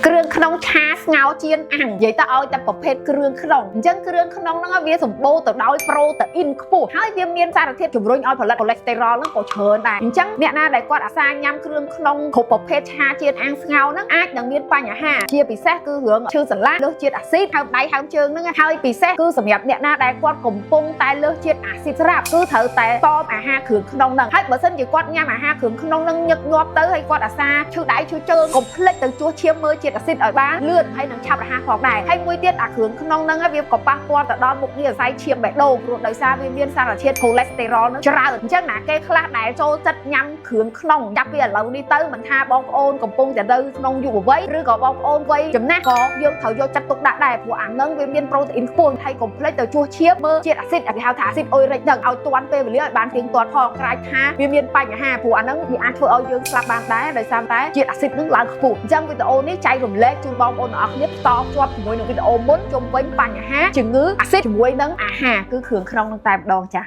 គ្រឿងក្នុងឆាស្ងោរចៀនអាំងនិយាយទៅឲ្យតែប្រភេទគ្រឿងក្នុងអញ្ចឹងគ្រឿងក្នុងហ្នឹងវាសម្បូរទៅដោយប្រូតេអ៊ីនខ្ពស់ហើយវាមានសារធាតុជំរុញឲ្យផលិតកូលេស្តេរ៉ុលហ្នឹងក៏ច្រើនដែរអញ្ចឹងអ្នកណាដែលគាត់អាសាញ៉ាំគ្រឿងក្នុងគ្រប់ប្រភេទឆាចៀនអាំងស្ងោរហ្នឹងអាចនឹងមានបញ្ហាជាពិសេសគឺរឿងឈឺសន្លាក់លើសជាតិអាស៊ីតហើមដៃហើមជើងហ្នឹងហើយពិសេសគឺសម្រាប់អ្នកណាដែលគាត់កំពុងតែលើសជាតិអាស៊ីតស្រាប់គឺត្រូវតែតមអាហារគ្រឿងក្នុងហ្នឹងហើយបើសិនជាគាត់ញ៉ាំអាហារគ្រឿងក្នុងហ្នឹងញឹកញាប់ទៅហើយគាត់អាសាឈឺដៃឈឺជើងកុំភ្លេចទៅជួសឈាមមើលជាតិអាស៊ីតឲ្យបានលឿនហើយនឹងឆាប់រហ័សផងដែរហើយមួយទៀតអាគ្រឿងក្នុងហ្នឹងវាក៏ប៉ះពាល់ទៅដល់មុខងារសរសៃឈាមបេះដូងព្រោះដោយសារវាមានសារធាតុកូលេស្តេរ៉ុលហ្នឹងច្រើនអញ្ចឹងណាគេខ្លះដែលចូលចិត្តញ៉ាំគ្រឿងក្នុងចាប់ពីឥឡូវនេះទៅមិនថាបងប្អូនកំពុងតែនៅក្នុងយុវវ័យឬក៏បងប្អូនវ័យចំណាស់ក៏យើងត្រូវយកចិត្តទុកដាក់ដែរព្រោះអាហ្នឹងវាមានប្រូតេអ៊ីនខ្ពស់ហើយកុំភ្លេចទៅជួសឈាមមើលជាតិអាស៊ីតគេហៅថាអាស៊ីតអ៊ុយរិចហ្នឹងឲ្យទាន់ពេលវេលាឲ្យបានទៀងទាត់ផងក្រែងថាវាមានបញ្ហាព្រោះអាហ្នឹងវាអាចធ្វើឲ្យយើងស្លាប់បានដែរដោយសារតែជាតិអាស៊ីតហ្នឹងឡើងខ្ពស់អញ្ចឹងវីដេអូនេះចែករំលែកជូនបងប្អូនទាំងអស់គ្នាតភ្ជាប់ជាមួយនឹងវីដេអូមុនជុំវិញបញ្ហាជំងឺអាស៊ីតជាមួយនឹងអាហារគឺគ្រឿងក្នុងនឹងតែម្ដងចា៎។